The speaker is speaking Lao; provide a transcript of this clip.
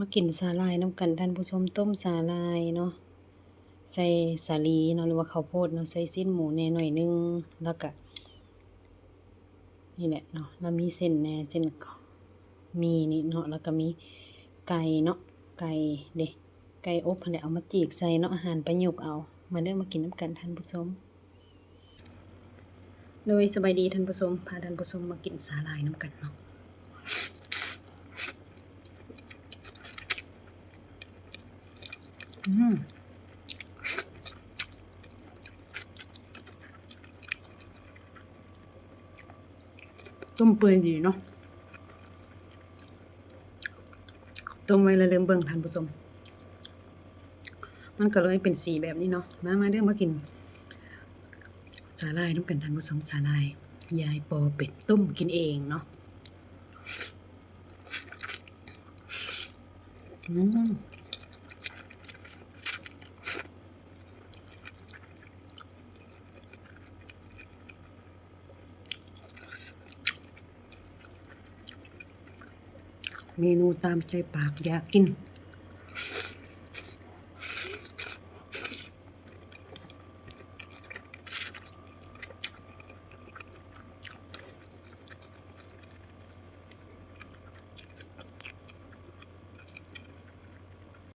ມາກິນສາຫຼ່າຍນຳກັນທ່ານຜູ້ຊົມ, ຕົ້ມສາຫຼ່າຍເນາະ ໃສ່ສາລີເນາະ ຫຼືວ່າເຂົ້າໂພດເນາະ, ໃສ່ຊີ້ນໝູແດ່ໜ້ອຍໜຶ່ງ ແລ້ວກະນີ້ແຫຼະເນາະ, ແລ້ວມີເສັ້ນແດ່ ເສັ້ນໝີ່ນີ້ເນາະ, ແລ້ວກະມີໄກ່ເນາະ, ໄກ່ເດ້ ໄກ່ອົບຫັ້ນແຫຼະ ເອົາມາຈີກໃສ່ເນາະ, ອາຫານປະຍຸກເອົາ. ມາເດີ ມາກິນນຳກັນທ່ານຜູ້ຊົມ. ໂດຍ ສະບາຍດີທ່ານຜູ້ຊົມ, ພາທ່ານຜູ້ຊົມມາກິນສາຫຼ່າຍນຳກັນເນາະ. ອືມ ຕົ້ມເປື່ອຍດີເນາະ, ຕົ້ມໄວ້ແລ້ວລືມເບິ່ງທ່ານຜູ້ຊົມ, ມັນກໍເລີຍເປັນສີແບບນີ້ເນາະ. ມາ ມາເດີ ມາກິນສາຫຼ່າຍນຳກັນທ່ານຜູ້ຊົມ, ສາຫຼ່າຍຍາຍປໍເປັນ ຕົ້ມກິນເອງເນາະ. ອືມ ເມນູຕາມໃຈປາກຢາກກິນ.